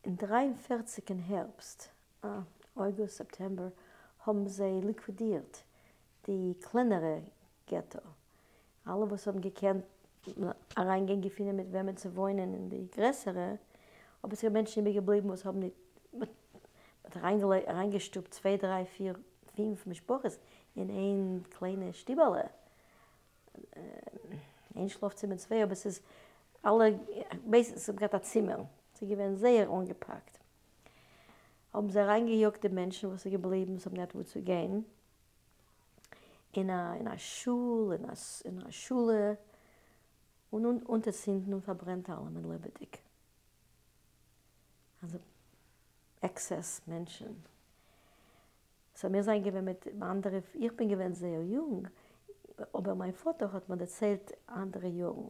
אין 43 אין הערבסט, אויגוסט סעפטעמבער, האבן זיי ליקווידירט די קלענערע געטא, אלע וואס האבן געקענט אריינגיין געפינען מיט וועמען צו וואוינען אין די גרעסערע, אבער ס'איז מענטשן איבערגעבליבן וואס האבן ניט, מ'האט אריינגעשטופט צוויי דריי פיר פינף משפחות אין איין קליינע שטיבעלע, איין שלאף צימער צוויי אבער ס'איז אלע בעיסיקלי האבן געהאט א צימער, ס'איז געווען זייער אנגעפאקט, האבן זיי אריינגעיאגט די מענטשן וואס איז געבליבן וואס האבן געהאט וואו צו גיין, אין א אין א שול אין א אין א שולע, און אונטערצינדן און פארברענט אלעמען לעבעדיג, אזוי עקסעס מענטשן. so מיר זענען געווען מיט אנדערע, איך בין געווען זייער יונג, אבער מיין פאטער האט מיר דערציילט אנדערע יארן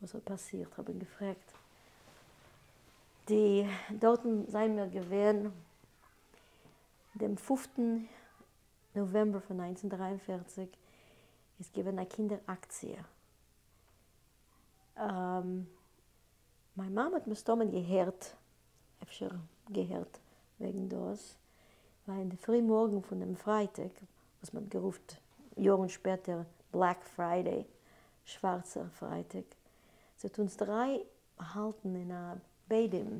וואס האט פאסירט, כ'האב אים געפרעגט די, דארטן זענען מיר געווען דעם פופטן נאוועמבער פון 1943 איז געווען א קינדער אקציע, מיין מאמע האט מסתמא געהערט, אפשר געהערט וועגן דאס, ווייל אין די פרי מארגן פון דעם פרייטאג, וואס מען האט גערופט יארן שפעטער Black Friday, שווארצער פרייטאג, זי האט אונז דריי באהאלטן אין א בוידעם,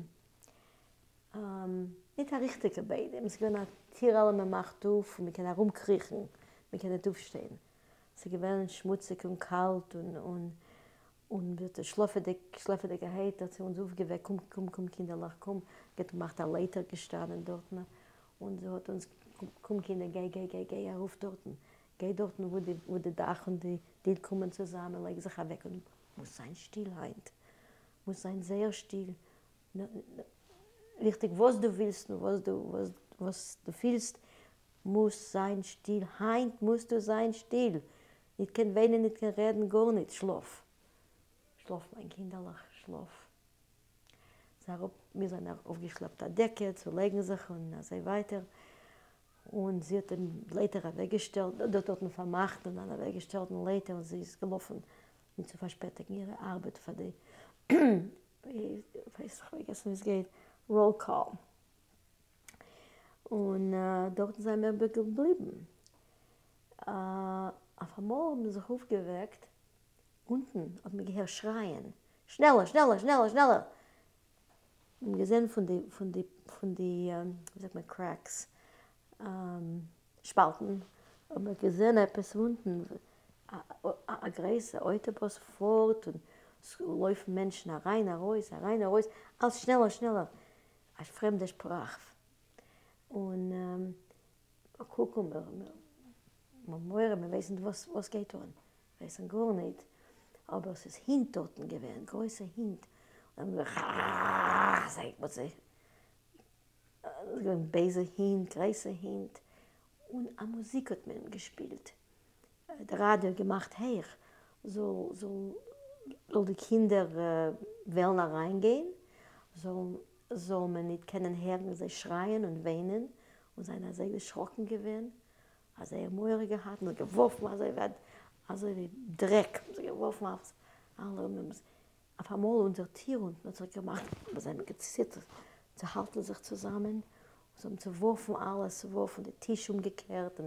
ניט א ריכטיגע בוידעם, ס'איז געווען א טירעלע מען מאכט אויף און מען קען ארומקריכן, מען קען ניט אויפשטיין, ס'איז געווען שמוציג און קאלט און און ווי שלאפעדיג, שלעפעדיגערהייט האט זי אונז אויפגעוועקט, קום, קום, קום קינדערלעך, קום, געמאכט א לייטער געשטאנען דארטן, און זי האט אונז, קום קינדער, גיי, גיי, גיי, גיי ארויף דארטן, גיי דארטן וואו די, וואו די דאך און די דיל קומען צוזאמען, לייג זיך אוועק און מוז זיין שטיל היינט, מוז זיין זייער שטיל, וויכטיג וואס דו ווילסט און וואס דו, וואס דו פילסט, מוז זיין שטיל, היינט מוזטו זיין שטיל, ניט קיין וויינען, ניט קיין רעדן, גאָרניט, שלאָף! שלאָף, מײַן קינדערלעך, שלאָף! זיי אַראָפּ, מיר זײַנען אַרויפֿגעשלעפּט אַ דעקע צו לייגן זיך און אַזוי ווײַטער. און זי האָט דעם לייטער אַוועקגעשטעלט, דאָרט האָט מען פֿאַרמאַכט און דאַן אַוועקגעשטעלט דעם לייטער און זי איז געלאָפֿן ניט צו פֿאַרשפּעטיקן אירע אַרבעט פֿאַר די, ווייס איך, פֿאַרגעסן ווי עס גייט, roll call. און דאָרטן זײַנען מיר אָבער געבליבן. אויף אמאל האט מען זיך אויפגעוועקט, אונטן האט מען געהערט שרייען, שנעלער! שנעלער! שנעלער! שנעלער! מיר האבן געזען פון די פון די פון די ווי זאגט מען cracks, שפאלטן, האבן מיר געזען עפעס אונטן, א גרויסע אויטאבוס פארט און ס'לויפן מענטשן אריין ארויס אריין ארויס, אלץ שנעלער שנעלער, א פרעמדע שפראך, און קוק און מיר האבן מורא, מיר ווייסן ניט וואס גייט אן, ווייסן גארניט, אבער ס'איז הינט דארטן געווען, גרויסע הינט, און האבן געווען בייזע הינט, גרויסע הינט, און א מוזיק האט מען געשפילט, די ראדיא האט געמאכט הייך, זאל זאל די קינדער וועלן אריינגיין, זאלן זאל מען ניט קענען הערן זיי שרייען און וויינען און זיינען אזוי דערשראקן געווען, אז זייער מורא געהאט און זיך געווארפן אזוי ווי אזוי ווי דרעק, האבן זיך געווארפן אויף אלע, אויף אמאל אונזער טיר אונטן האט זיך געמאכט, מיר זענען געציטערט צו האלטן זיך צוזאמען, און זיי האבן צעווארפן אלעס, צעווארפן די טיש אומגעקערט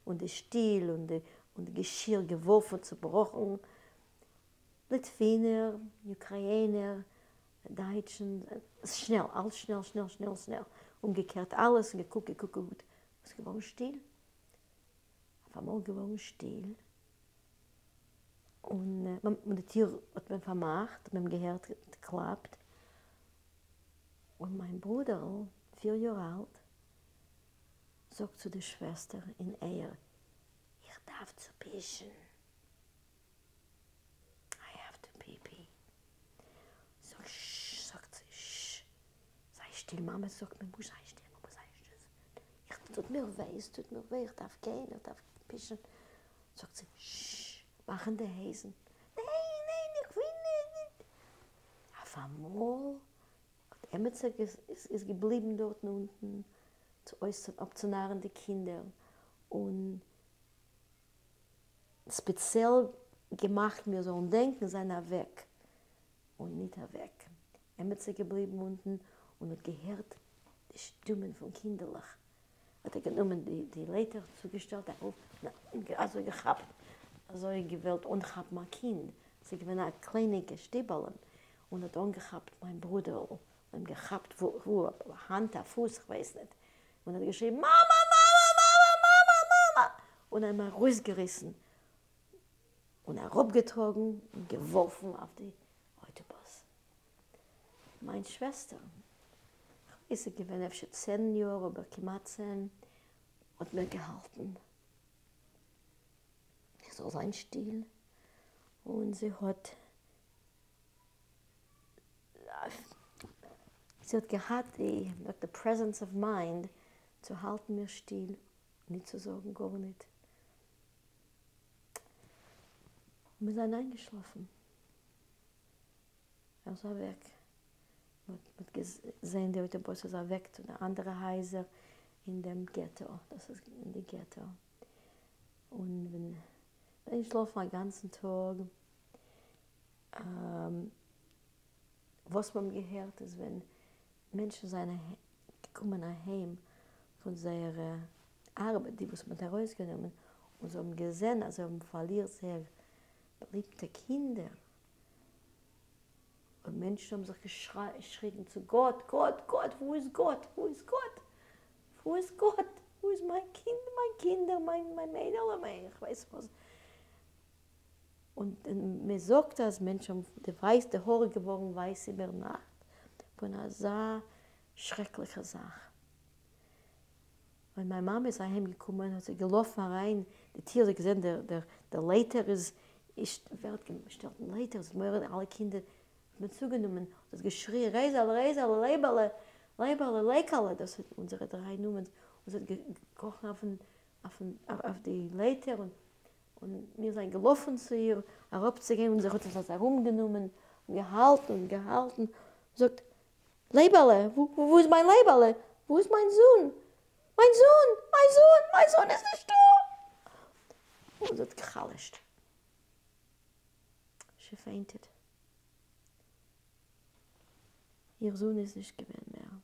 און די שטיל און די און די געשיר געווארפן צעבראכן, ליטווינער, אוקראינער, דייטשן, שנעל, אלץ שנעל, שנעל, שנעל, שנעל, אומגעקערט אלעס און געקוקט, געקוקט, געקוקט, עס איז געווארן שטיל, אויף אמאל געווארן שטיל, און די טיר האט מען פארמאכט, מען האט געהערט געקלאפט, און מיין ברודערל, פיר יאר אלט, זאגט צו די שוועסטער אין אויער, איך דארף צו פישן. I have to pee pee. זאג ששש זאגט זי ששש זיי שטיל מאמע זאגט מען מוז זיין שטיל מען מוז זיין שטיל איך טוט מיר וויי עס טוט מיר וויי איך דארף גיין איך דארף פישן זאגט זי ששש מאכן די הויזן ניין ניין איך וויל נישט אויף אמאל האט עמיצער איז געבליבן דארטן אונטן צו אויס אפצונארן די קינדער און ספעציעל געמאכט מיר זאלן דענקן זיין אוועק און ניט אוועק. עמיצער געבליבן אונטן און האט געהערט די שטימען פון קינדערלעך, האט ער גענומען די לייטער, צוגעשטעלט ארויף און אזוי געכאפט, אזוי געוואלט אנכאפן א קינד, ס'איז געווען א קליינינקע שטיבעלע, און האט אנגעכאפט מיין ברודער'ל, און אים געכאפט וואו, א האנט א פוס כ'ווייס ניט, און האט געשריגן מאמע מאמע מאמע מאמע מאמע, און אים ארויסגעריסן און אראפגעטראגן און געווארפן אויף די אויטאבוס. מיין שוועסטער, כ'ווייס איז געווען אפשר צען יאר אבער כמעט צען, האט מיר געהאלטן איך זאל זיין שטיל, און זי האט זי האט געהאט די די presence of mind צו האלטן מיר שטיל ניט צו זאגן גארניט. מיר זענען איינגעשלאפן. ער איז אוועק. מען האט געזען די אויטאבוס איז אוועק צו די אנדערע הייזער אין דעם געטא, דאס איז אין די געטא. און ווען איינשלאפן א גאנצן טאג. וואס מיר האבן געהערט איז ווען מענטשן זענען געקומען אהיים פון זייערע ארבעט, די וואס מען האט ארויסגענומען, און זיי האבן געזען אז זיי האבן פארלירט זייער באליבטע קינדער, און מענטשן האבן זיך געשריגן צו גאט, גאט, גאט, וואו איז גאט, וואו איז גאט, וואו איז גאט, וואו איז מיין קינד, מיין קינדער, מיין מיידעלע, מיין איך ווייס וואס. און מען זאגט אז מענטשן האבן די ווייס די האר געווארן ווייס איבער נאכט פון אזא שרעקליכע זאך. ווען מיין מאמע איז אהיים געקומען האט זי געלאפן אריין די טיר זי האט געזען דער דער לייטער איז ווערט געשטעלט אין לייטער זי האט מורא אלע קינדער האט מען צוגענומען האט זי געשריען רייזעלע רייזעלע לייבעלע לייבעלע לייקעלע דאס איז אונזערע דריי נאמען און זי האט געקראכן אויפן אויפן אויף די לייטער און און מיר זענען געלאפן צו איר אראפצוגיין און זי האט אונז ארומגענומען און געהאלטן און געהאלטן, זאגט, לייבעלע, וואו איז מיין לייבעלע? וואו איז מיין זון? מיין זון! מיין זון! מיין זון איז נישטא! און זי האט גע'חלש'ט. She fainted. איר זון איז נישט געווען מער.